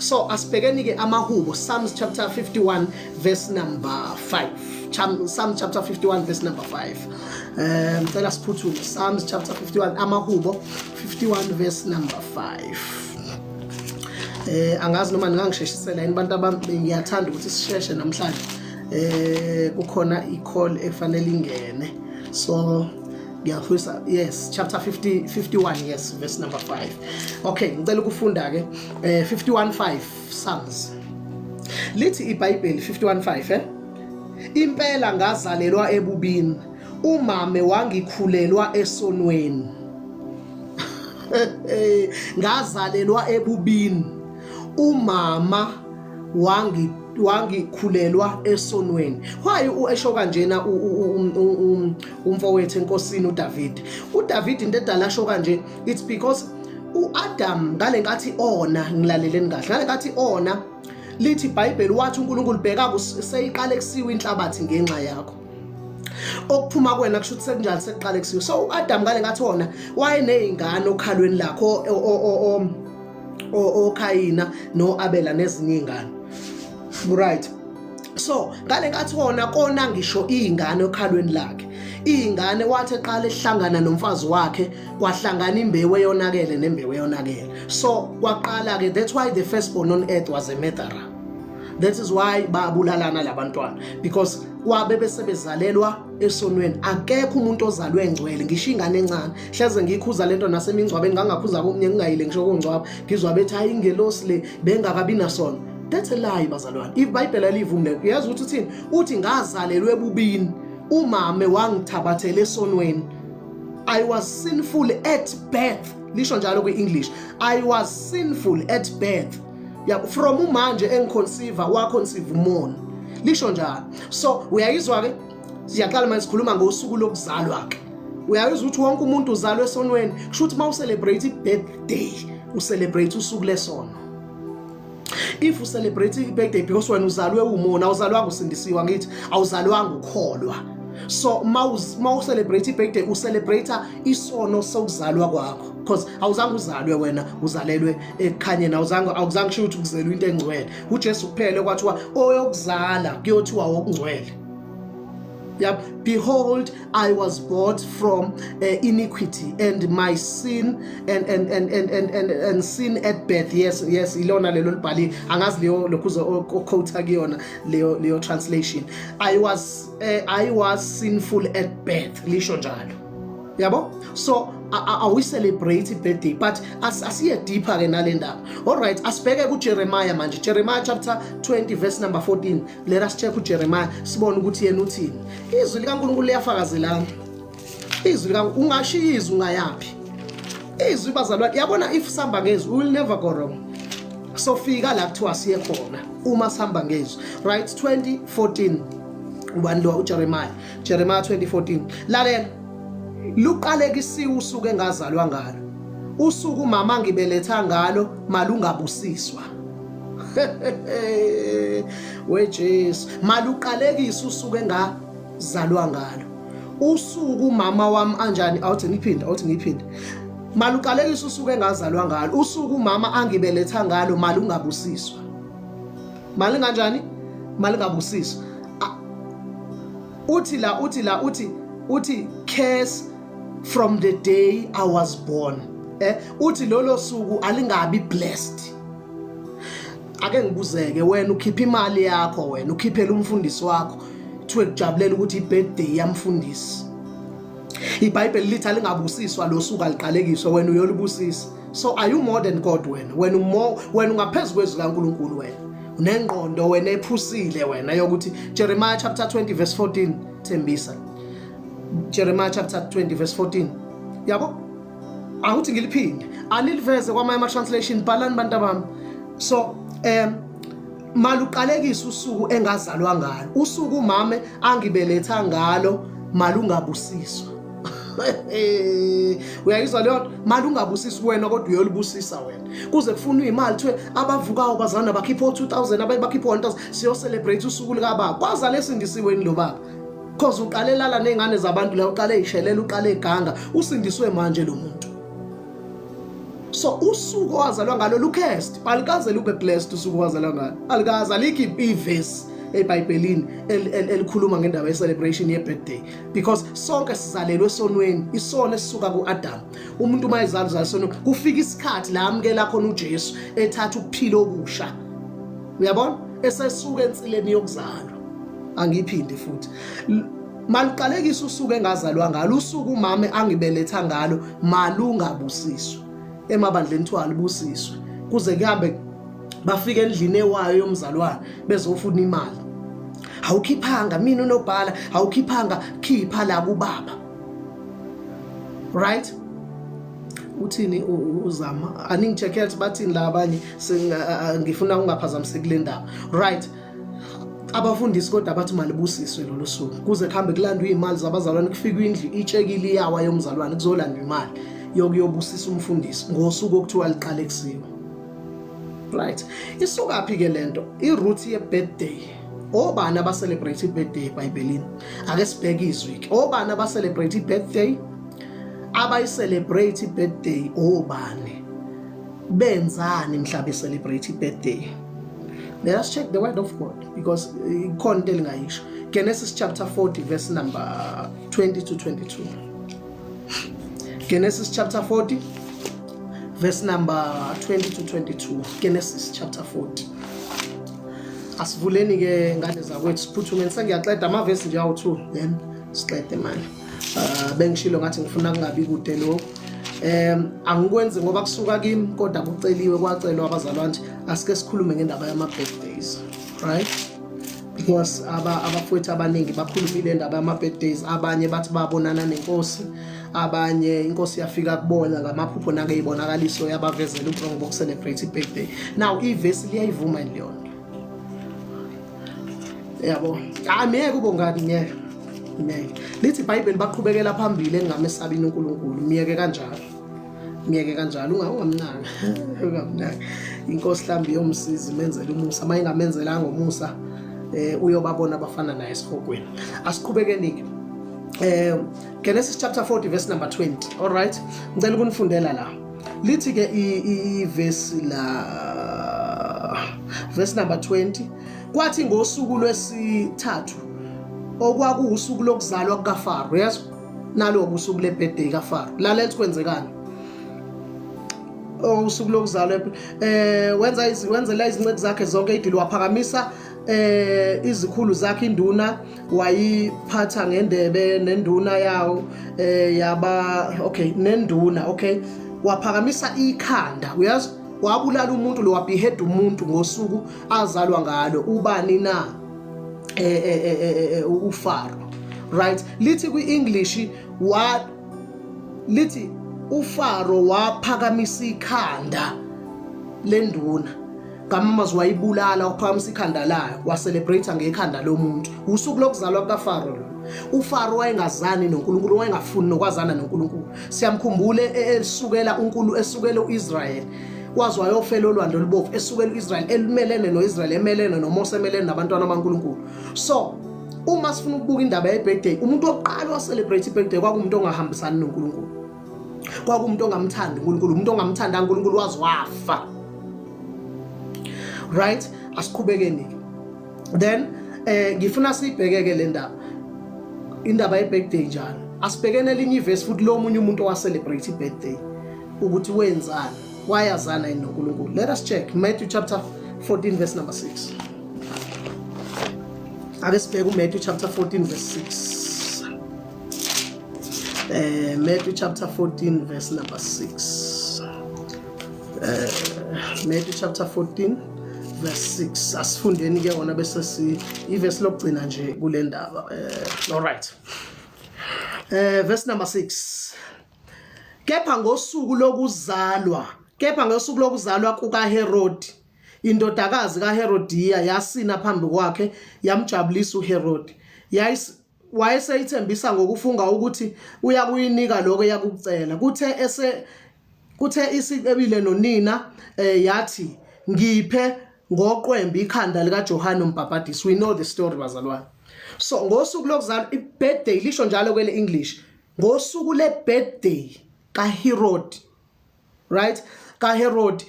So asibhekeni ke amahubo, Psalms chapter 51 verse number 5. Psalms chapter 51 verse number 5. Ngicela siphuthume. Psalms chapter 51, amahubo 51 verse number 5. Angazi noma ningangisheshisela yini bantu abami, ngiyathanda ukuthi sisheshe namhlanje. Kukhona i-call efanele ingene. So ngiyafisa, yes, chapter 50 51, yes, verse number 5. Okay, ngicela ukufunda ke 51:5 Psalms. Lithi iBhayibheli 51:5, impela ngazalelwa ebubini, umame wangikhulelwa esonweni. Ngazalelwa ebubini, umama wangikhulelwa esonweni. Why uesho kanjena umfowethu enkosini uDavid? UDavid into edala asho kanje, it's because uAdam ngale nkathi ona, ngilaleleni kahle, ngale nkathi ona, lithi iBhayibheli, wathi uNkulunkulu, "Bheka, seyiqale kusiwa inhlabathi ngenxa yakho, okuphuma kuwena kusho ukuthi sekunjani, sekuqale kusiwa." So uAdam ngale ngathi wona wayenezingane okhalweni lakho, oKhayina noAbela nezinye izingane, right? So ngale nkathi wona kona ngisho izingane okhalweni lakhe, izingane, wathi eqala ehlangana nomfazi wakhe, kwahlangana imbewu eyonakele nembewu eyonakele. So kwaqala ke, that's why the firstborn on earth was a murderer. That is why babulalana labantwana, because kwabe bese bezalelwa esonweni. Akekho umuntu ozalwe engcwele, ngisho ingane encane. Hleze ngikhuza lento nasemingcwabeni, ngangakhuza komunye, ngingayile ngisho kongcwaba, ngizwa bethi, "Hayi, ingelosi le bengakabi nasono." That's a lie, bazalwane. IBhayibheli alivumi lento. Uyazi ukuthi uthini? Uthi, "Ngazalelwe ebubini, umame wangithabathela esonweni." I was sinful at birth, lisho njalo kwi-English. I was sinful at birth. Yeah, from umanje engiconceive, waconceive umona, lisho njalo. So uyayizwa ke, siyaqala manje sikhuluma ngosuku lokuzalwa ke. Uyayizwa ukuthi wonke umuntu uzalwe esonweni. Kusho ukuthi mawucelebrate i-birthday, ucelebrate usuku lesono. If ucelebrate i-birthday because wena uzalwe umona, awuzalwanga usindisiwa, ngithi awuzalwanga ukholwa. So mawu celebrate i-birthday, ucelebrate isono sokuzalwa kwakho, because awuzange uzalwe wena uzalelwe ekukhanyeni, awuzange kusho ukuthi ukuzelwe into engcwele. uJesu kuphela kwathiwa oyokuzala kuyothiwa okungcwele. Yep. "Behold, I was bought from iniquity and my sin and sin at birth." Yes, ilona lelo libhalile. Angazi leyo lokhuza oquote kuyona leyo translation. I was sinful at birth." Lisho njalo. Yabo? So awi celebrate birthday, but asiye deeper ke nale ndaba. All right, asibheke kuJeremiah manje. Jeremiah chapter 20 verse number 14. Let us check uJeremiah, sibone ukuthi yena uthini. Izwi likaNkulunkulu liyafakazelana. Izwi lika ungashiya izwi ungayapi? Izwi, bazalwane, yabona, if sihamba ngezwi, we will never go wrong. So fika la kuthiwa siye khona uma sihamba ngezwi. Right, 2014. Ubani lo? uJeremiah. Jeremiah 2014. Lalela. Luqalekisiwe usuku engazalwa ngalo. Usuku umama ngibeletha ngalo malungabusiswa. We Jesu, maluqalekisa usuku engazalwa ngalo. Usuku mama wami anjani? Awuthi ngiphinde, awuthi ngiphinde. Maluqalekisa usuku engazalwa ngalo. Usuku mama angibeletha ngalo malungabusiswa. Mali kanjani? Malungabusiswa. Uthi la, uthi la, uthi curse from the day I was born. Uthi lolo suku alingabi blessed. Ake ngibuzeke, wena ukhipha imali yakho, wena ukhiphela umfundisi wakho, kuthiwe kujabulela ukuthi i-birthday yamfundisi. IBhayibheli lithi alingabusiswa lo suku, aliqalekiswe, wena uyolibusisa. So are you more than God wena? Wena more, wena ungaphezulu kwezwi kaNkulunkulu wena? Unengqondo wena ephusile wena yokuthi Jeremiah chapter 20 verse 14, thembisa. Jeremiah chapter 20 verse 14. Yabo? Awuthi ngiliphinde. Aniliveze kwamanye ama translation, bhalani bantu bami. So maluqalekisa usuku engazalwa ngalo. Usuku umame angibeletha ngalo malungabusiswa. Uyayizwa leyo nto? Malungabusiswa wena, kodwa uyolibusisa wena. Kuze kufunwe imali, kuthiwe abavukayo bazana bakhipha o2000, abanye bakhipha o1000, siyo celebrate usuku lika baba. Kwazala esindisiweni lo baba. Cause uqale lala nezingane zabantu la, uqale ishelela, uqale iganga, usindiswe manje lo muntu. So usuku owazalwa ngalo lucursed, alikaze lube blessed usuku owazalwa ngalo, alikaze, alikho ivesi eBhayibhelini elikhuluma ngendaba ye-celebration ye-birthday, because sonke sizalelwe esonweni, isono esisuka ku-Adam. Umuntu uma ezalwa uzalwa esonweni, kufika isikhathi la amukela khona uJesu, ethatha ukuphila okusha, uyabona, esesuka ensileni yokuzalwa. Angiyiphinde futhi, maluqalekisa usuku engazalwa ngalo, usuku umama angibeletha ngalo malungabusiswa. Emabandleni kuthiwa alibusiswe, kuze kuhambe bafike endlini ewayo yomzalwane bezofuna imali. Awukhiphanga mina unobhala, awukhiphanga, khipha la kubaba, right? Uthini uzama aningi-check ukuthi bathini la abanye, ngifuna ungaphazamiseki kule ndaba, right? Abafundisi kodwa bathi malibusiswe lolu suku, kuze kuhambe kulandwe iy'mali zabazalwane, kufike indlu itshekile iyawa yomzalwane, kuzolandwa imali yokuyobusisa umfundisi ngosuku okuthiwa liqalekisiwe, right? Isukaphi-ke lento, i-root ye-birthday? Obani aba-celebrate i-birthday eBhayibhelini? Ake sibheke izwi-ke, obani aba-celebrate i-birthday, abayi-celebrate i-birthday obani, benzani mhla be-celebrate i-birthday? Let us check the word of God, because ikhona into elingayisho. Genesis chapter 40 verse number 20 to 22. Genesis chapter 40 verse number 20 to 22. Genesis chapter 40. Asivuleni ke ngane zakwethu, siphuthumeni, sengiyaqeda amavesi nje awu-2, then siqede manje. Bengishilo ngathi ngifuna kungabi kude lokhu. Angikwenzi ngoba kusuka kimi, kodwa kuceliwe, kwacelwa abazalwane nje asike sikhulume ngendaba yama birthdays, right? Because abafowethu abaningi bakhulumile indaba yama birthdays. Abanye bathi babonana nenkosi, abanye inkosi yafika kubona ngamaphupho nangeyibonakaliso, yabavezela uburongo bokucelebrate i-birthday. Now ivesi liyayivuma leyo nto, yabo? Hayi, miyeke ubongani, miyeke, miyeke. Lithi iBhayibheli baqhubekela phambili engamesabini uNkulunkulu. Miyeke kanjalo, miyeke kanjalo, ungamnaki, ungamnaki. Inkosi mhlawumbe iyomsiza, imenzele umusa. Uma ingamenzelanga umusa, uyobabona abafana naye esihogweni. Asiqhubekeni ke. Genesis chapter 40 verse number 20. All right, ngicela ukunifundela la. Lithi ke ivesi la, verse number 20: Kwathi ngosuku lwesithathu, okwakuwusuku lokuzalwa kukaFaro, yes, nalo usuku lebirthday kaFaro, lalela kwenzekani. Usuku lokuzalwa, wenza wenzela izinceku zakhe zonke idili, waphakamisa izikhulu zakhe, induna wayiphatha ngendebe nenduna yawo yaba, okay, nenduna, okay, waphakamisa ikhanda, uyazi, wabulala umuntu lo, wabehead umuntu ngosuku azalwa ngalo. Ubani na? uFaro, right? Lithi kwi-English wa lithi uFaro waphakamisa ikhanda lenduna, ngamazwi wayibulala, waphakamisa ikhanda layo, wacelebrate ngekhanda lomuntu. Usuku lokuzalwa kukaFaro lo. UFaro wayengazani noNkulunkulu, wayengafuni nokwazana noNkulunkulu. Siyamkhumbula esukela uNkulu, esukela uIsrael, waze wayofela olwandle olubovu, esukela uIsrael, elimelene noIsrael, emelene noMose, emelene nabantwana baNkulunkulu. So uma sifuna ukubuka indaba ye-birthday, umuntu wokuqala wa-celebrate i-birthday kwakuwumuntu ongahambisani noNkulunkulu, kwakuwumuntu ongamthandi uNkulunkulu, umuntu ongamthandanga uNkulunkulu waze wafa, right? Asiqhubekeni ke. Then ngifuna sibhekeke le ndaba, indaba ye-birthday njalo. Asibhekene elinye ivesi futhi lo munye umuntu owa-celebrate i-birthday, ukuthi wenzani, wayazana yini noNkulunkulu. Let us check Matthew chapter 14 verse number 6. Ake sibheke uMatthew chapter 14 verse 6. Matthew chapter 14 verse number 6. Matthew chapter 14 verse 6. Asifundeni ke wona, bese si ivesi lokugcina nje kule ndaba. All right, verse number 6: Kepha ngosuku lokuzalwa kukaHerodi, indodakazi kaHerodiya yasina phambi kwakhe, yamjabulisa uHerodi. Wayeseyithembisa ngokufunga ukuthi uyakuyinika lokho eyakucela. Kuthe isicebile nonina, yathi, "Ngiphe ngoqwembe ikhanda likaJohane umbhabhadisi." We know the story, bazalwane. So ngosuku lokuzalwa, i-birthday, lisho njalo kwele English, ngosuku le birthday kaHerod, right? kaHerod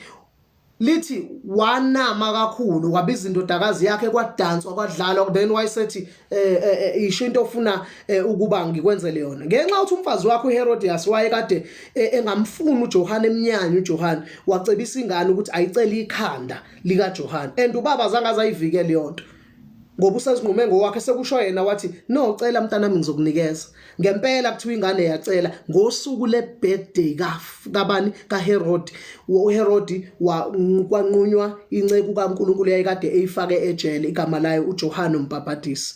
lithi wanama kakhulu wabiza indodakazi yakhe kwadanswa kwadlalwa then wayesethi eh, eh, eh, isho into ofuna ukuba ngikwenzele yona ngenxa ukuthi umfazi wakhe uHerodias wayekade engamfuni uJohane emnyanya uJohane wacebisa ingane ukuthi ayicele ikhanda likaJohane and ubaba azange azayivikele yonto ngoba usezinqume ngowakhe sekusho yena wathi no cela mntanami ngizokunikeza ngempela kuthiwa ingane yacela ngosuku le birthday kabani kaHerod uHerod kwanqunywa inceku kaNkuluNkulu yayikade eyifake ejele igama layo uJohane umbhabhadisi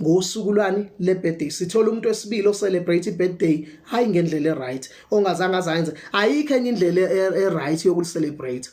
ngosuku lwani le birthday sithola umuntu wesibili o celebrate birthday hayi ngendlela e right ongazange azayenze ayikho enye indlela e right yoku celebrate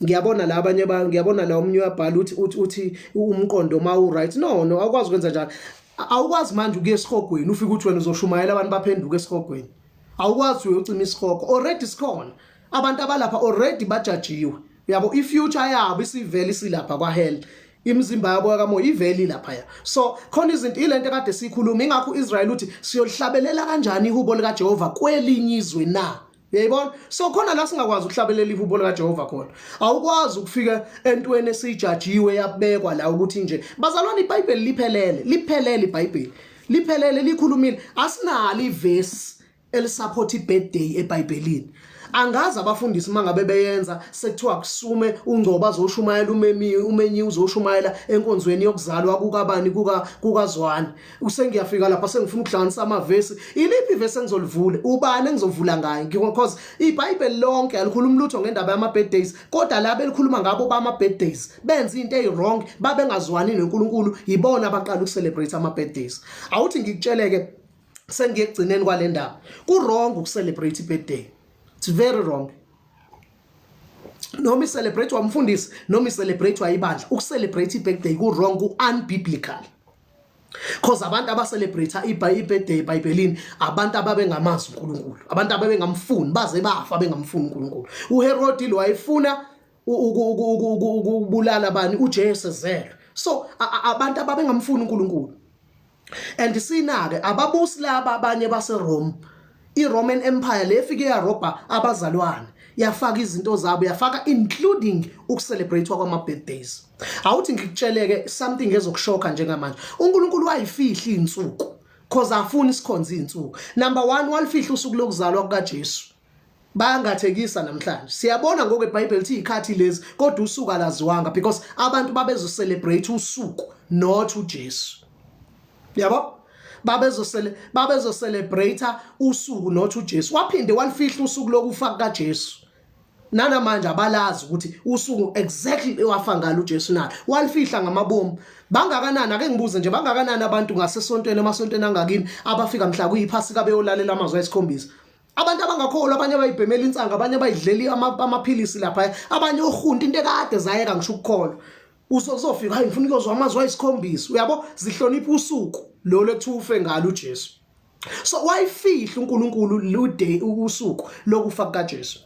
ngiyabona la abanye ba ngiyabona la omunye uyabhala uthi uthi uthi umqondo ma u right no no awukwazi ukwenza njalo awukwazi manje ukuya esihogweni ufike uthi wena uzoshumayela abantu baphenduke esihogweni awukwazi uyocima isihogo already sikhona abantu abalapha already bajajiwe uyabo ifuture yabo isivele isilapha kwa hell imizimba yabo yakamoya iveli lapha ya so khona izinto ilento ekade sikhuluma ingakho uIsrael uthi siyolihlabelela kanjani ihubo likaJehova kwelinye izwe na Uyayibona? So khona la singakwazi ukuhlabelela ihubo likaJehova khona. Awukwazi ukufika entweni esijajiwe yabekwa la ukuthi nje bazalwane iBhayibheli liphelele, liphelele iBhayibheli. Liphelele likhulumile. Asinalo ivesi elisupport ibirthday eBhayibhelini. Angazi abafundisi mangabe beyenza sekuthiwa kusume uNgcobo azoshumayela umemi umenyi uzoshumayela enkonzweni yokuzalwa kukabani kuka kukazwani usengiyafika lapha sengifuna ukuhlanganisa amavesi iliphi ivesi engizolivula ubani engizovula ngaye because iBhayibheli lonke alikhuluma lutho ngendaba yama birthdays kodwa laba elikhuluma ngabo bama birthdays benza into eziwrong babengazwani noNkulunkulu yibona abaqala ukucelebrate ama birthdays awuthi ngikutsheleke sengiyekugcineni kwale ndaba ku wrong ukucelebrate ibirthday it's very wrong noma icelebrate wamfundisi noma icelebrate wayibandla ukucelebrate ibirthday ku wrong ku unbiblical Cause abantu abacelebrate ibirthday eBhayibhelini abantu ababengamazi uNkulunkulu, abantu ababengamfuni baze bafa bengamfuni uNkulunkulu. UHerod lo wayefuna ukubulala bani uJesu ezelwe. So abantu ababengamfuni uNkulunkulu. And sinake ababusi laba abanye baseRome iRoman Empire le efike yarobha abazalwane yafaka izinto zabo yafaka including ukucelebrate kwama birthdays awuthi ngikutsheleke something ezokushoka njengamanje uNkulunkulu wayifihla izinsuku cause afuni isikhonza izinsuku number 1 walifihla usuku lokuzalwa kukaJesu bayangathekisa namhlanje siyabona ngoku eBhayibheli lithi izikhathi lezi kodwa usuku alaziwanga because abantu babezo celebrate usuku not uJesu yabo babezosele babezocelebrate usuku not uJesu waphinde walifihla usuku lokufa kukaJesu nanamanje abalazi ukuthi usuku exactly wafa ngalo uJesu na walifihla ngamabomu bangakanani ake ngibuze nje bangakanani abantu ngasesontweni emasontweni angakini abafika mhla kuyiphasika beyolalela amazwi ayisikhombisa abantu abangakholwa abanye bayibhemela insanga abanye bayidlela amaphilisi lapha abanye ohunta into ekade zayeka ngisho ukukholwa uzofika hayi ngifuna ukuyozwa amazwi ayisikhombisa uyabo zihlonipha usuku lolo ekuthiwa ufe ngalo uJesu so wayifihla uNkulunkulu lude usuku lokufa kukaJesu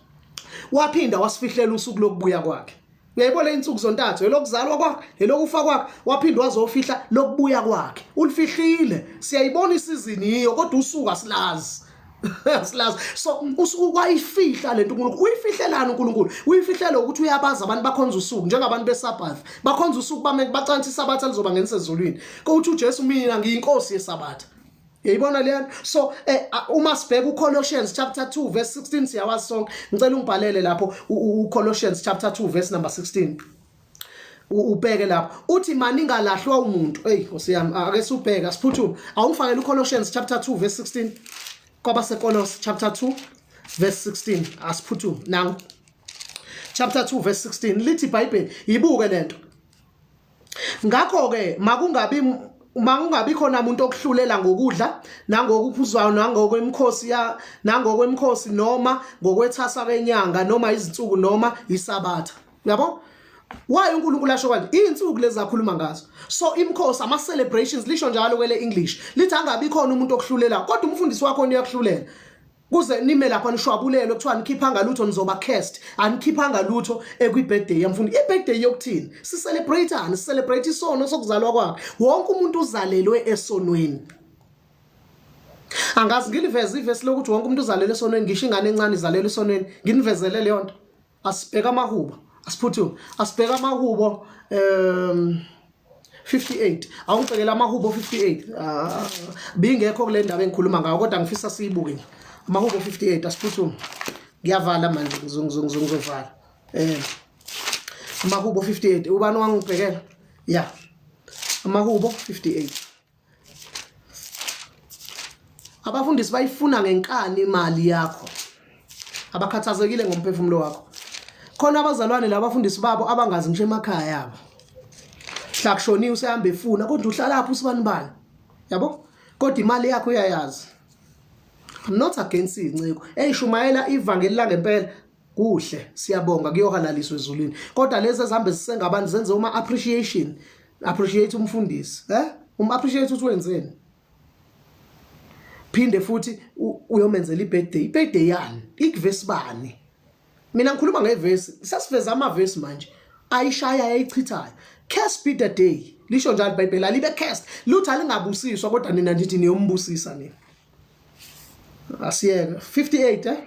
waphinda wasifihlela usuku lokubuya kwakhe uyayibona insuku zontathu elokuzalwa kwakhe elokufa kwakhe waphinde wazofihla lokubuya kwakhe ulifihlile siyayibona isizini yiyo kodwa usuku asilazi silazi so usuku kwayifihla lento uNkulunkulu uyifihlelani uNkulunkulu uyifihlela ukuthi uyabaza abantu bakhonza usuku njengabantu beSabbath bakhonza usuku bame bacansa iSabatha lizoba ngenisa ezulwini kodwa uJesu mina ngiyinkosi yeSabatha Uyayibona leyana so eh, uma sibheka uColossians chapter 2 verse 16 siyawazi sonke ngicela ungibhalele lapho uColossians chapter 2 verse number 16 ubheke lapho uthi maningalahlwa umuntu hey Nkosi yami ake siubheke asiphuthume awungifakele uColossians chapter 2 verse 16 kwabaseKolose chapter 2 verse 16 asiphuthume nangu chapter 2 verse 16 lithi iBhayibheli yibuke lento ngakho ke makungabi makungabi khona umuntu okuhlulela ngokudla nangokuphuzwayo nangokwemikhosi ya nangokwemikhosi noma ngokwethasa kwenyanga noma izinsuku noma isabatha yabo why uNkulunkulu asho kanje izinsuku lezi akhuluma ngazo so imikhosi ama celebrations lisho njalo kwele English lithi angabi khona umuntu okuhlulela kodwa umfundisi wakho uyakuhlulela kuze nime lapha nishwabulelwe kuthiwa nikhiphanga lutho nizoba cursed anikhiphanga lutho ekwi-birthday yamfundi i-birthday yokuthini si-celebrate ani si-celebrate isono sokuzalwa kwakhe wonke umuntu uzalelwe esonweni angazi ngiliveze ivesi lokuthi wonke umuntu uzalelwe esonweni ngisho ingane encane izalelwe esonweni nginivezele leyo nto Asibheka amahubo, asiphuthume, asibheka amahubo 58. Awungibhekela amahubo 58. Ah, bingekho kule ndaba engikhuluma ngayo kodwa ngifisa siyibuke nje. Amahubo 58 asiphuthume. Ngiyavala manje ngizovala. Amahubo 58 ubani wangibhekela? Yeah. Amahubo 58. Abafundisi bayifuna ngenkani imali yakho. Abakhathazekile ngomphefumulo wakho. Khona abazalwane labafundisi babo abangazi ngisho emakhaya yabo. Hla kushoniwe usehamba efuna kodwa uhlala lapho usibani bani. Yabo? Kodwa imali yakho uyayazi. I'm not against izinciko. Eyishumayela ivangeli langempela kuhle siyabonga kuyohalaliswa ezulwini. Kodwa lezi ezihambe zisengabantu zenze uma appreciation appreciate umfundisi eh um appreciate ukuthi wenzeni phinde futhi uyomenzela ibirthday ibirthday yani ikuvesi bani mina ngikhuluma ngevesi sesiveza amavesi manje ayishaya yayichithayo curse be the day lisho njalo iBhayibheli alibe cursed lutho alingabusiswa kodwa nina ndithi niyombusisa nina asiyeke 58 eh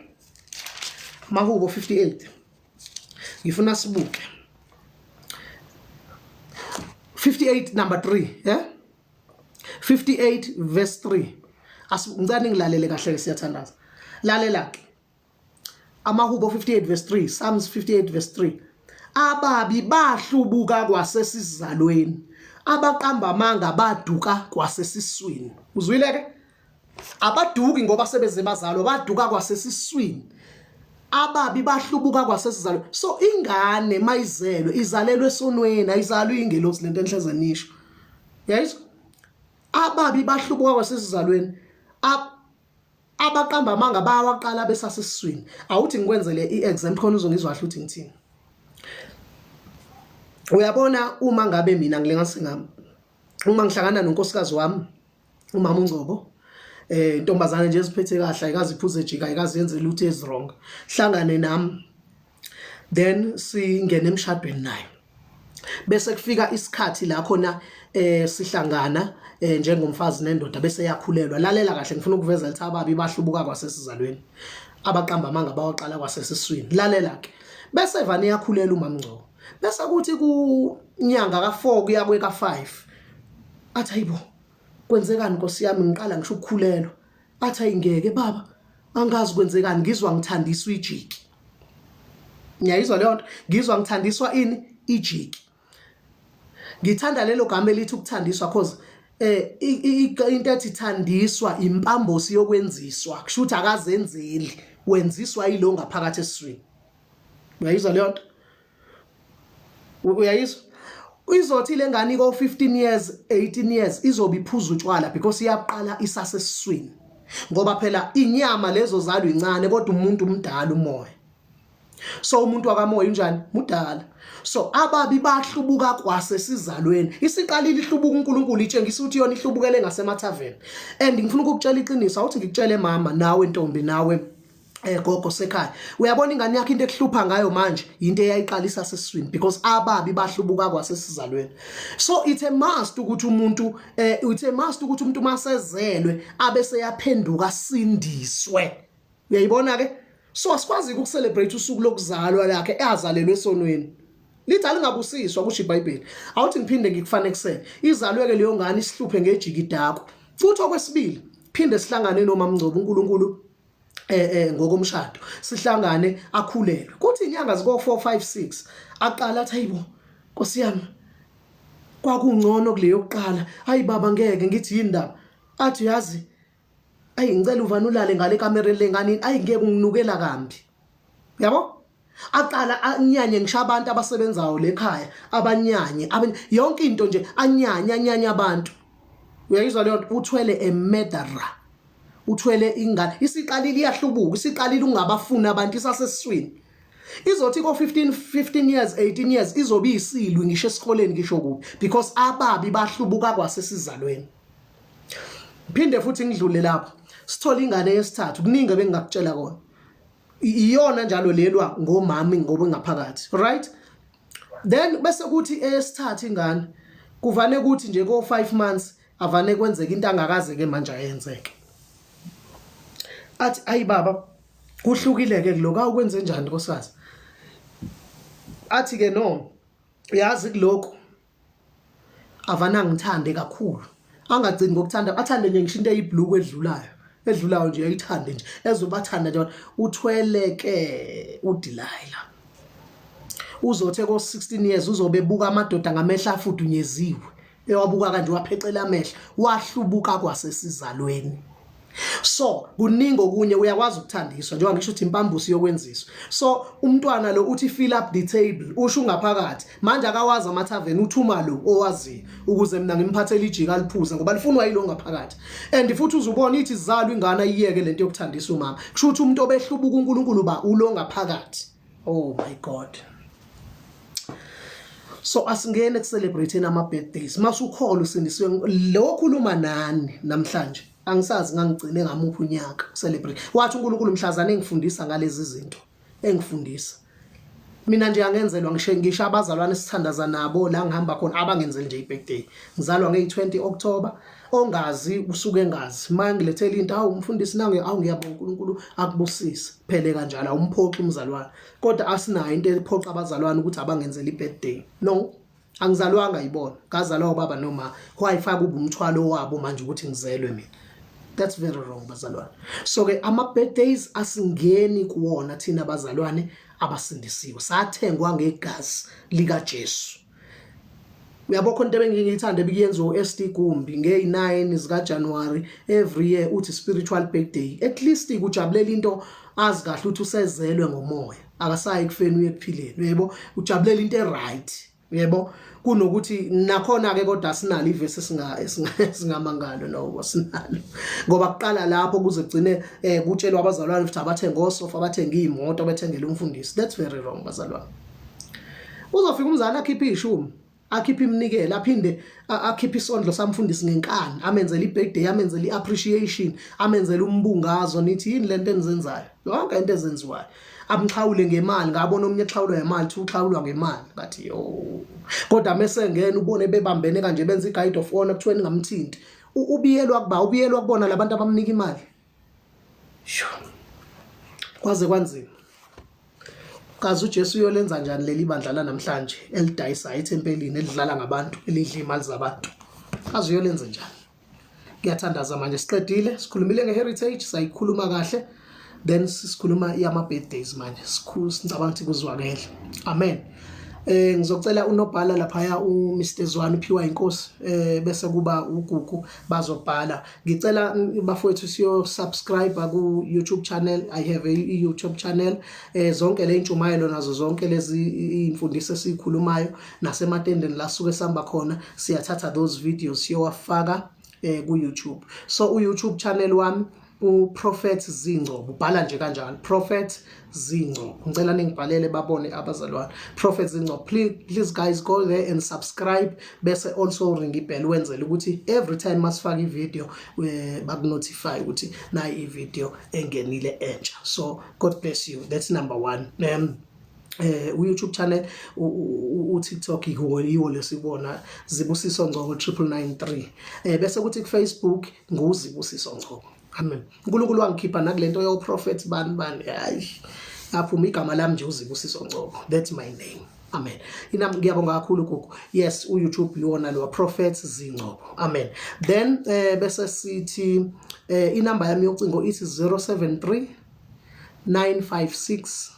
mahubo 58 ngifuna sibuke 58 number 3 yeah 58 verse 3 asingicela ningilalele kahle ke siyathandaza lalela ke amahubo 58 verse 3 Psalms 58 verse 3 ababi bahlubuka kwasesizalweni abaqamba amanga baduka kwasesiswini uzwile ke abaduki ngoba sebeze bazalwa baduka kwasesiswini ababi bahlubuka kwasesizalweni so ingane mayizelwe izalelwe esonweni ayizalwe ingelosi lento enhleze nisho yayizwa ababi bahlubuka kwasesizalweni abaqamba amanga bayawaqala besasesiswini awuthi ngikwenzele i-example khona uzongizwa kahle ukuthi ngithini uyabona uma ngabe mina ngilinganise ngami uma ngihlangana nonkosikazi wami umama uNgcobo eh intombazane nje eziphethe kahle ayikazi iphuze jika ayikazi yenze lutho ezi wrong hlangane nami then singene emshadweni nayo bese kufika isikhathi la khona eh sihlangana eh njengomfazi nendoda bese yakhulelwa lalela kahle ngifuna ukuveza lithi ababi bahlubuka kwasesizalweni abaqamba amanga bawaqala kwasesiswini lalela ke bese vane yakhulelwa umamngcobo bese kuthi kunyanga ka4 kuya kweka 5 athi hayibo kwenzekani nkosi yami ngiqala ngisho ukukhulelwa athi ayingeke baba angazi kwenzekani ngizwa ngithandiswa ijiki ngiyayizwa leyo nto ngizwa ngithandiswa ini ijiki ngithanda lelo gama elithi ukuthandiswa cause eh into ethi thandiswa impambosi yokwenziswa kusho ukuthi akazenzeli wenziswa yilo ngaphakathi esiswini uyayizwa leyo nto uyayizwa izothi le ngane iko 15 years 18 years izobe iphuza utshwala because iyaqala isasesiswini ngoba phela inyama lezo zalo incane kodwa umuntu umdala umoya so umuntu wakamoya unjani mudala so ababi bahlubuka kwasesizalweni isiqalile ihlubuka uNkulunkulu itshengisa ukuthi yona ihlubukele ngasemathaveni and ngifuna ukukutshela iqiniso awuthi ngikutshele mama nawe ntombi nawe eh gogo sekhaya uyabona ingane yakho into ekuhlupha ngayo manje into eyayiqalisa sesiswini because ababi bahlubuka kwasesizalweni so it's a must ukuthi umuntu eh it's a must ukuthi umuntu masezelwe abe seyaphenduka sindiswe uyayibona ke so asikwazi ukucelebrate usuku lokuzalwa lakhe azalelwe esonweni lithi alingabusiswa kusho iBhayibheli awuthi ngiphinde ngikufanekisele izalweke leyo ngane isihluphe ngejikidako futhi okwesibili phinde sihlangane nomamngcobo uNkulunkulu eh eh ngokomshado sihlangane akhulelwe kuthi inyanga ziko 4 5 6 aqala athi hayibo Nkosi yami kwakungcono kule yokuqala hayi baba ngeke ngithi yini ndaba athi yazi ayi ngicela uvane ulale ngale kamereni lengane ayi ngeke unginukela kambi yabo aqala anyanye ngisho abantu abasebenzayo lekhaya abanyanye yonke into nje anyanye anyanye abantu uyayizwa leyo nto uthwele a murderer uthwele ingane isiqalile iyahlubuka isiqalile ungabafuni abantu isasesiswini izothi ko 15 15 years 18 years izobe isilwi ngisho esikoleni ngisho kuphi because ababi bahlubuka kwasesizalweni phinde futhi ngidlule lapho sithola ingane yesithathu kuningi ebengingakutshela kona iyona njalo lelwa ngomami ngoba ngaphakathi right then bese kuthi eyesithathu ingane kuvane kuthi nje ko 5 months avane kwenzeka into angakaze ke manje ayenzeke athi ayi baba kuhlukile ke kuloko awukwenze njani nkosikazi Athi ke no, yazi kulokhu avana ngithande kakhulu, angagcini ngokuthanda, athande nje ngisho into eyibhluku edlulayo edlulayo nje, ayithande nje ezobathanda nje. Uthwele ke uDelilah, uzothe ko 16 years uzobe ebuka amadoda ngamehla afudunyeziwe, ewabuka kanje waphecela amehlo, wahlubuka kwasesizalweni. So kuningi okunye uyakwazi ukuthandiswa, njengoba ngisho ukuthi impambusi yokwenziswa. So umntwana lo uthi fill up the table, usho ungaphakathi manje akawazi amathaveni, uthuma lo owaziyo ukuze mina ngimphathele ijika aliphuze ngoba lifunwa yilo ngaphakathi. And futhi uzubona ithi izalwa ingane ayiyeke lento yokuthandisa umama, kusho ukuthi umuntu obehlubuka uNkulunkulu ba ulo ngaphakathi. Oh my God. So asingene ku-celebrate ama birthdays masukholwa usindisiwe. Lo khuluma nani namhlanje, angisazi ngangigcine ngamuphi unyaka celebrate. Wathi uNkulunkulu mhlazane engifundisa ngalezi zinto, engifundisa mina nje angenzelwa ngisho ngisho abazalwane sithandaza nabo la ngihamba khona, abangenzeli nje i-birthday. Ngizalwa ngeyi-20 October, ongazi usuke engazi. Uma ngilethela into, awu umfundisi nange, awu ngiyabonga, uNkulunkulu akubusise, phele kanjalo, awumphoxi umzalwane. Kodwa asinayo into ephoqa abazalwane ukuthi abangenzeli i-birthday. No, angizalwanga yibona, ngazalwa ubaba noma wayifaka kuba umthwalo wabo manje ukuthi ngizelwe mina. That's very wrong, bazalwane. So ke ama birthdays asingeni kuwona thina bazalwane abasindisiwe, sathengwa ngegazi lika Jesu. Uyabo, khona into ebengiyithanda ebikuyenziwa u-SD Gumbi ngeyi-9 zikaJanuary every year, uthi spiritual birthday. At least kujabulela into azi kahle ukuthi usezelwe ngomoya, akasayi kufeni, uye ekuphileni. Uyebo, ujabulela into e-right, uyebo, kunokuthi nakhona ke. Kodwa sinalo ivesi esingamangalo, no, sinalo, ngoba kuqala lapho kuze kugcine kutshelwa abazalwane ukuthi abathenga osofa, abathenga imoto, bethengele umfundisi. That's very wrong, bazalwane. Uzofika umzali akhiphe ishumi, akhiphe iminikelo, aphinde akhiphe isondlo samfundisi ngenkani, amenzele i-birthday, amenzele i-appreciation, amenzele umbungazo. Nithi yini lento enizenzayo? Yonke into ezenziwayo, amxhawule ngemali. Ngabona omunye exhawulwa ngemali, thi uxhawulwa ngemali, ngathi yo. Kodwa mase ngena ubone bebambene kanje, benza i-guard of honor, kuthiwa ningamthinti. Ubiyelwa kuba ubiyelwa kubona labantu abamnika imali. Sho, kwaze kwanzima. Kazi uJesu uyolenza njani leli bandla la namhlanje elidayisa ethempelini, elidlala ngabantu, elidla imali zabantu? Kazi uyolenza njani? Ngiyathandaza manje siqedile, sikhulumile nge-heritage, sayikhuluma kahle, then sikhuluma yama-birthdays manje. Sicabanga ukuthi kuzwakele. Amen. Ngizocela unobhala laphaya, uMr Zwane, uphiwa inkosi, bese kuba uGugu, bazobhala. Ngicela bafowethu siyo subscribe ku YouTube channel. I have a YouTube channel. Zonke le intshumayelo nazo zonke lezi imfundiso esikhulumayo nasematendeni la suke sihamba khona, siyathatha those videos siyowafaka ku YouTube. So u YouTube channel wami uProphet Zingcobo, ubhala nje kanjalo, Prophet Zingcobo. Ngicela ningibhalele babone abazalwane, Prophet Zingcobo. Please, please guys, go there and subscribe, bese also ring ibell, wenzele ukuthi every time masifaka ivideo bakunotify ukuthi nayi ivideo engenile entsha. So God bless you. That's number 1, u-YouTube channel. U-TikTok yiwo lesibona Zibusiso Ngcobo 9993, bese kuthi ku Facebook nguZibusiso Ngcobo. Amen. uNkulunkulu wangikhipha nakulento yo prophet bani bani, hayi, aphuma igama lami nje, uZibusiso Ngcobo. That's my name. Amen. Ina ngiyabonga kakhulu, Gugu. Yes, uYouTube iwona lo Prophet Zingcobo. Amen. Then bese sithi inamba yami yocingo ithi 073 956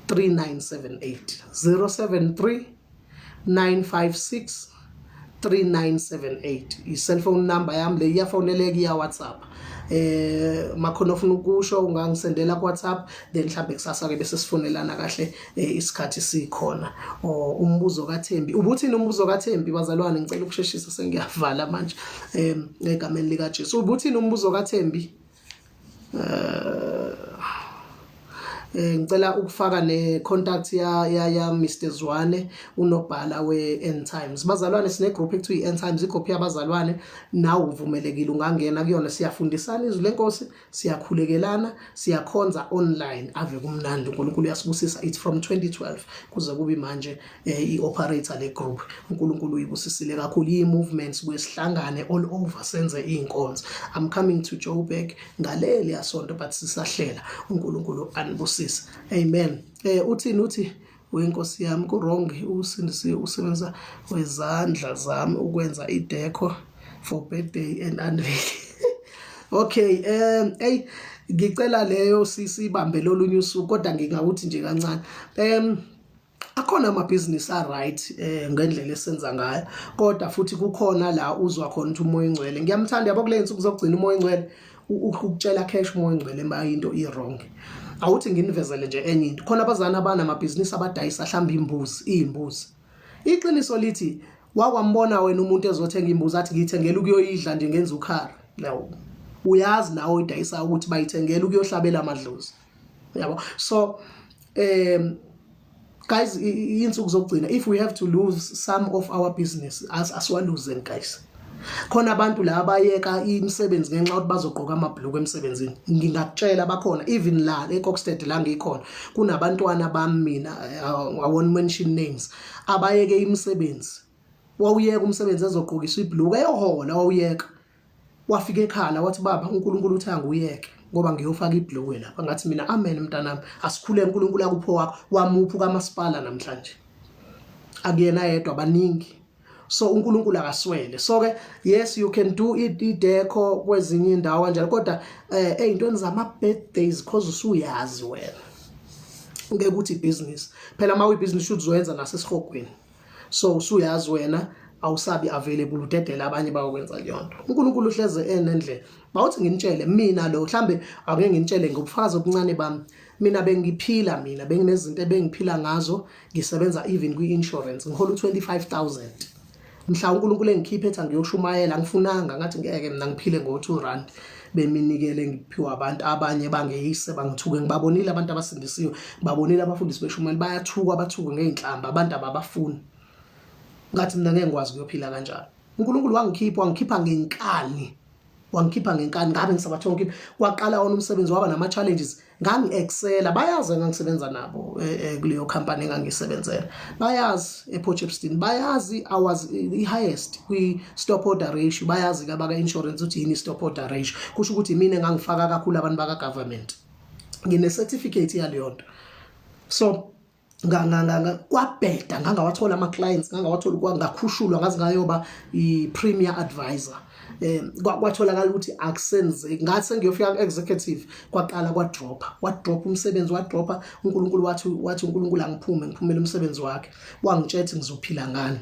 3978, 073 956 3978, i-cellphone number yami le, iyafoneleka, iya WhatsApp. Makhona ofuna ukusho, ungangisendela ku WhatsApp, then mhlambe kusasa ke bese sifonelana kahle, isikhathi sikhona. Or umbuzo kaThembi, ubuthini umbuzo kaThembi? Bazalwane, ngicela ukusheshisa, sengiyavala manje, egameni lika Jesu. Ubuthini umbuzo kaThembi? Ngicela ukufaka ne contact ya Mr Zwane, unobhala we End Times. Bazalwane, sine group ekuthiwa i End Times, igroup yabazalwane. Nawe uvumelekile, ungangena kuyona. Siyafundisana izwi lenkosi, siyakhulekelana, siyakhonza online. Ave kumnandi, uNkulunkulu uyasibusisa. It's from 2012 kuze kube manje i-operate le group. uNkulunkulu uyibusisile kakhulu i-movements, kuye sihlangane all over senze iy'nkonzo. I'm coming to Joburg ngaleli yasonto, but sisahlela. uNkulunkulu anibusise. Amen. Uthini? Uthi Wenkosi yami ku-wrong usindisiwe usebenzisa wezandla zami ukwenza i-deco for birthday and anniversary. Okay, hey, ngicela leyo sisibambe lolunye usuku, kodwa ngingawuthi nje kancane. Akhona amabhizinisi a-right ngendlela esenza ngayo, kodwa futhi kukhona la uzwa khona ukuthi uMoya oNgcwele ngiyamthanda, yabo, kule nsuku zokugcina uMoya oNgcwele ukutshela cash, uMoya oNgcwele ma into i-wrong. Awuthi nginivezele nje enye into. Khona abazali abanamabhizinisi abadayisa mhlawumbe imbuzi, iy'mbuzi. Iqiniso lithi wakwambona wena umuntu ezothenga imbuzi athi ngiyithengela ukuyoyidla nje, ngenza ukhari? No, uyazi nawe oyidayisa ukuthi bayithengela ukuyohlabela amadlozi, yabo. So guys, insuku zokugcina, if we have to lose some of our business, asiwaluzeni guys. Khona abantu la abayeka imisebenzi ngenxa yokuthi bazogqoka amabhuluku emsebenzini. Ngingakutshela, bakhona even la eKokstad la ngikhona, kunabantwana bami mina, I won't mention names, abayeke imisebenzi. Wawuyeka umsebenzi ezogqokiswa ibhuluku eyohola, wawuyeka, wafika ekhala wathi, "Baba, uNkulunkulu uthi anguyeke ngoba ngiyofaka ibhuluku lapha." Ngathi mina, "Amen, mntanami, asikhule, uNkulunkulu akupho wakho." Wamupha kamasipala namhlanje, akuyena yedwa, baningi. So uNkulunkulu akaswele. So ke yes, you can do it, i-deco kwezinye indawo kanjalo, kodwa ey'ntweni zama birthdays, cause usuyazi wena ngeke ukuthi ibhizinisi phela, uma uyibhizinisi should uzoyenza nasesihogweni. So usuyazi wena awusabi available, udedela abanye bayokwenza leyo nto. UNkulunkulu uhleze enendlela. Bawuthi nginitshele mina lo, mhlambe ake nginitshele ngobufakazi obuncane bami. Mina bengiphila, mina benginezinto ebengiphila ngazo, ngisebenza even kwi-insurance, ngihola u-25,000. Mhla uNkulunkulu engikhiphe ethi angiyoshumayela, ngifunanga, ngathi ngeke mina ngiphile ngo-2 rand beminikele ngiphiwa abantu abanye bangeyise bangithuke. Ngibabonile abantu abasindisiwe, ngibabonile abafundisi beshumayela, bayathukwa, bathuke ngey'nhlamba, abantu ababafuni. Ngathi mina ngeke ngikwazi ukuyophila kanjalo. UNkulunkulu wangikhipha, wangikhipha ngenkani, wangikhipha ngenkani, ngabe ngisabathola ngikhipha. Kwaqala wona umsebenzi waba nama-challenges. Ngangi-excela, bayazi engangisebenza nabo kuleyo company engangisebenzela, bayazi ePort Shepstone, bayazi I was i-highest kwi-stop order ratio. Bayazi-ke abaka-insurance ukuthi yini i-stop order ratio. Kusho ukuthi imina engangifaka kakhulu abantu baka-government, ngine-certificate yaleyo nto. So kwabheda, ngangawathola ama-clients, ngangawathola, ngakhushulwa ngaze ngayoba i-premier advisor. Kwatholakala ukuthi akusenzeki. Ngathi sengiyofika ku-executive, kwaqala kwadropha, wadropha umsebenzi, wadropha. uNkulunkulu wathi uNkulunkulu angiphume, ngiphumele umsebenzi wakhe. Wangitshela ukuthi ngizophila ngani.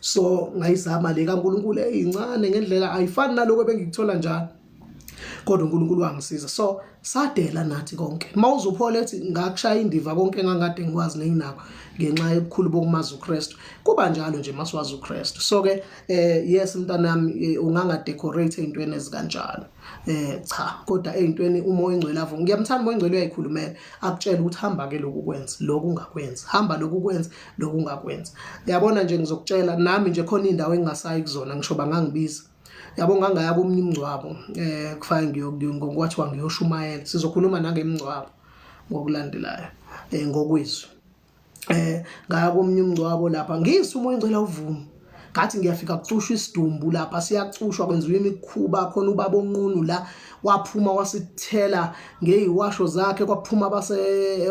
So ngayizama le kaNkulunkulu eyincane ngendlela ayifani naloko ebengikuthola njalo, kodwa uNkulunkulu wangisiza. So sadela nathi konke. Mawuzuphola ethi ngakushaya indiva konke engangade ngikwazi nenginakho ngenxa yobukhulu bokumazi uKristu. Kuba njalo nje masiwazi uKristu. So ke yes, mntanami, unganga decorate ezintweni ezikanjalo, cha, kodwa ezintweni uMoya oNgcwele avo, ngiyamthanda uMoya oNgcwele, uyayikhulumela akutshela ukuthi hamba ke lokhu kwenza, lokhu ungakwenza, hamba lokhu kwenza, lokhu ungakwenza. Uyabona nje, ngizokutshela nami nje, khona indawo engingasayi kuzona ngisho bangangibiza, yabo. Ngangaya komunye umngcwabo, kufanele ngiyokwathiwa ngiyoshumayela. Sizokhuluma nangemngcwabo ngokulandelayo, ngokwizwi. Ngaya komunye umngcwabo lapha, ngizwe uMoya oNgcwele awuvumi. Ngathi ngiyafika, kucushwa isidumbu lapha, siyacushwa, kwenziwa imikhuba khona. Ubaba onqunu la waphuma wasithela ngeyiwasho zakhe, kwaphuma base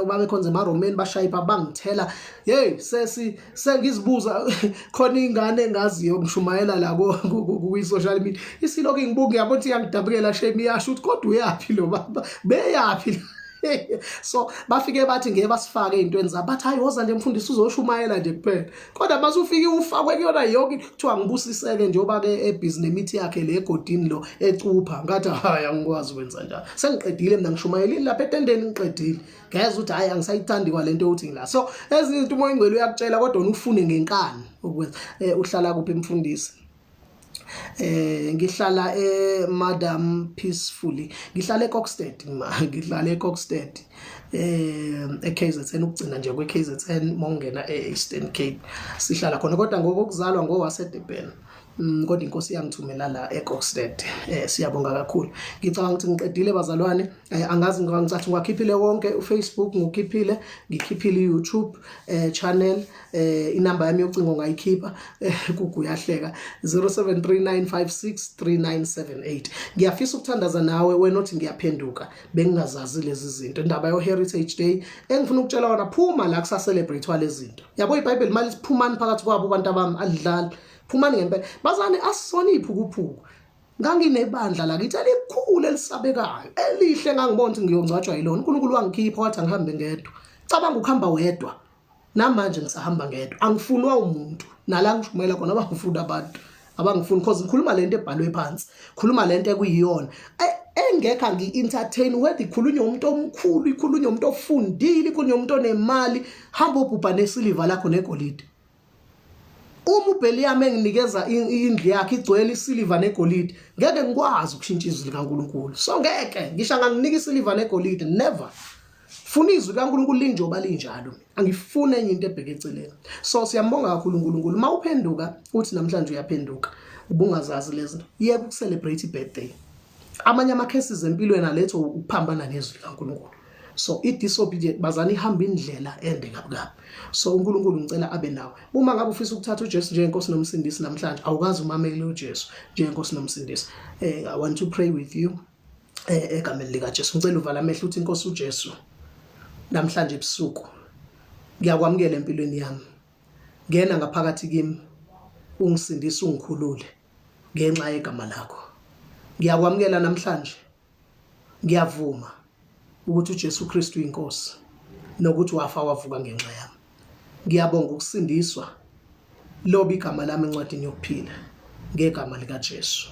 babekhonza emaRomeni, bashaya ipha, bangithela. Hey, sesi sengizibuza, khona ingane engaziyo ngishumayela la ku social media, isilokhu ingibuka, yabo, ukuthi iyangidabukela shame, iyasho ukuthi kodwa uyaphi lo baba, beyaphi. So bafike bathi ngeke basifake ey'ntweni zabo, bathi hayi, woza nje mfundisi, uzoshumayela nje kuphela. Kodwa masufike ufakwe kuyona yonke, kuthiwa ngibusiseke njengoba-ke ebhizi nemithi yakhe le egodini lo ecupha. Ngathi hayi, angikwazi ukwenza njalo, sengiqedile mina, ngishumayelile lapha etendeni, ngiqedile. Ngezwa ukuthi hhayi, angisayithandi kwale nto yokuthi ngila. So ezinye izinto uMoya oNgcwele uyakutshela, kodwa wena ufune ngenkani ukwenza. Uhlala kuphi mfundisi? Ngihlala e Madam Peacefully, ngihlala eKokstad, ma ngihlala eKokstad, eKZN, ukugcina nje kweKZN mawungena eEastern Cape, sihlala khona. Kodwa ngokuzalwa ngowase Durban. Kodwa inkosi yangithumela la eKokstad. Siyabonga kakhulu. Ngicabanga ukuthi ngiqedile bazalwane. Angazi ngicathi ngiwakhiphile wonke uFacebook ngikhiphile, ngikhiphile iYouTube channel, inamba yami yocingo ngayikhipha kugu uyahleka 0739563978. Ngiyafisa ukuthandaza nawe wena othi ngiyaphenduka bengingazazi lezi zinto. Indaba yo Heritage Day engifuna ukutshela wona phuma la kusa celebrate lezi zinto. Yabo iBhayibheli mali siphumani phakathi kwabo abantu abami alidlali. Phumani ngempela. Bazane asisona iphukuphuku. Nganginebandla lakithi elikhulu elisabekayo, elihle ngangibona ukuthi ngiyongcwatshwa yilona. uNkulunkulu wangikhipha wathi angihambe ngedwa. Cabanga ukuhamba wedwa. Namanje ngisahamba ngedwa. Angifunwa umuntu. Nala ngishumela khona abangifuni abantu. Abangifuni because ngikhuluma lento ebhalwe phansi. Khuluma lento ekuyiyona. Engekho angi-entertain whether ikhulunywa umuntu omkhulu, ikhulunywa umuntu ofundile, ikhulunywa umuntu onemali, hamba obhubha nesiliva lakho negolide. Uma uBheliyami enginikeza indlu yakhe igcwele isiliva negolide, ngeke ngikwazi ukushintsha izwi likaNkulunkulu. So ngeke ngisho anganginika isiliva negolide, never. Funa izwi likaNkulunkulu linjoba linjalo. Angifuni enye into ebheke eceleni. So siyambonga kakhulu uNkulunkulu. Uma uphenduka uthi namhlanje uyaphenduka, ubungazazi lezi zinto. Yeka ukucelebrate ibirthday. Amanye ama cases empilweni aletho ukuphambana nezwi likaNkulunkulu. So i-disobedient bazana ihamba indlela ende kabi kabi. So uNkulunkulu ngicela abe nawe. Uma ngabe ufisa ukuthatha uJesu njengenkosi nomsindisi namhlanje, awukazi umamele uJesu njengenkosi nomsindisi. I want to pray with you. Egameni likaJesu. Ngicela uvala amehlo uthi inkosi uJesu namhlanje ebusuku ngiyakwamukela empilweni yami. Ngena ngaphakathi kimi ungisindise ungikhulule ngenxa yegama lakho. Ngiyakwamukela namhlanje. Ngiyavuma ukuthi uJesu Kristu uyinkosi nokuthi wafa wavuka ngenxa yami. Ngiyabonga ukusindiswa. Loba igama lami encwadini yokuphila ngegama likaJesu.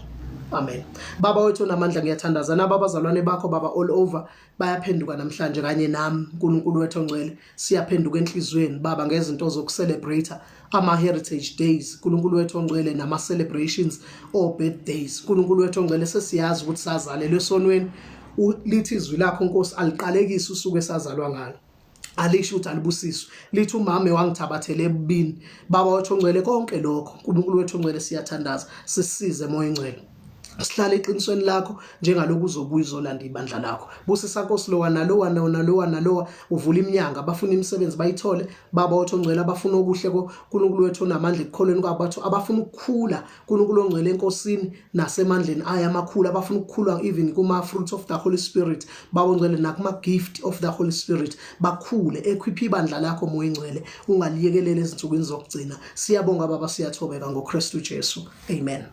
Amen. Baba wethu onamandla ngiyathandaza naba abazalwane bakho baba all over bayaphenduka namhlanje kanye nami uNkulunkulu wethu ongcwele siyaphenduka enhliziyweni baba ngezinto zokucelebrate ama heritage days uNkulunkulu wethu ongcwele nama celebrations o birthdays uNkulunkulu wethu ongcwele sesiyazi ukuthi sazalelwe esonweni lithi izwi lakho Nkosi aliqalekise usuku esazalwa ngalo alisho ukuthi alibusiswe lithi umama wangithabathele ebubini baba wethu ongcwele konke lokho uNkulunkulu wethu ongcwele siyathandaza sisize moya ongcwele sihlale eqinisweni lakho njengaloku uzobuya uzolanda ibandla lakho busisa Nkosi lowa nalowa nalowa nalowa uvula iminyango abafuna imisebenzi bayithole baba wethu ongcwele abafuna okuhle kuNkulunkulu wethu onamandla ekukholweni kwabo bathu abafuna ukukhula uNkulunkulu ongcwele enkosini nasemandleni ayo amakhulu abafuna ukukhula even kuma fruits of the Holy Spirit baba ongcwele nakuma gift of the Holy Spirit bakhule equip ibandla lakho moya ongcwele ungaliyekeleli ezinsukwini zokugcina siyabonga baba siyathobeka ngoKristu Jesu amen.